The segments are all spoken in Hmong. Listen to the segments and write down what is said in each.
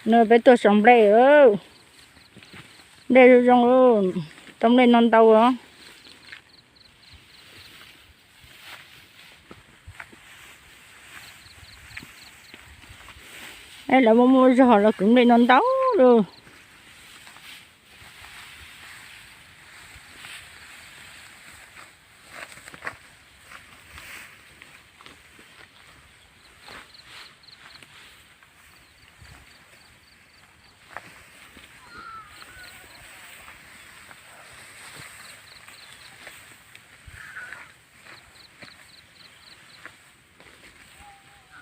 No peb tuaj sau nplej, nplej zoo zoo, tau nplej no ntau os. Lawv muaj muaj zog los kwv nplej no ntau lawm.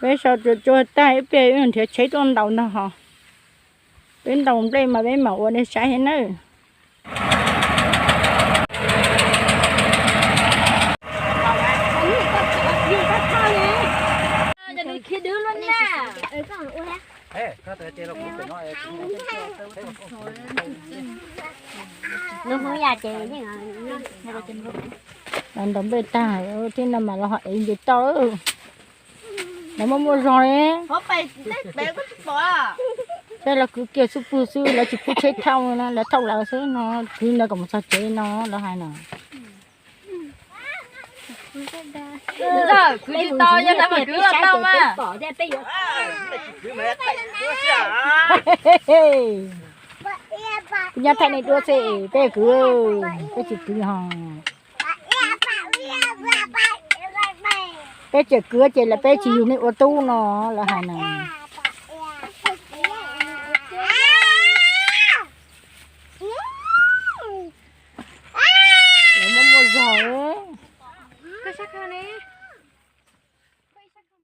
Peb sau tsuag tsuag tag ib pliag nrhiav tsheb tuaj ntaus ntag hos. Peb ntaus nplej mas peb mam ua nej saib thiab nawb. Ntaus nplej tag thiab no mas los ho ev nce toj. Lawv muaj muaj zog li. Peb los kwv kiag xub pwg xwb, lawv tsis pub tsheb thauj na, lawv thauj lawv xwb no. Kwv ntawd kom mus txog tsev no lawv hais no. Kwv tsis tau, yog lawv mas kwv los tau mas. Kuv nyob thaij nej duab xwb, peb kwv, peb tsis kwv ho. Peb tseem kwv ces lawv peb tsis yug nej ua tub no, lawv hais no.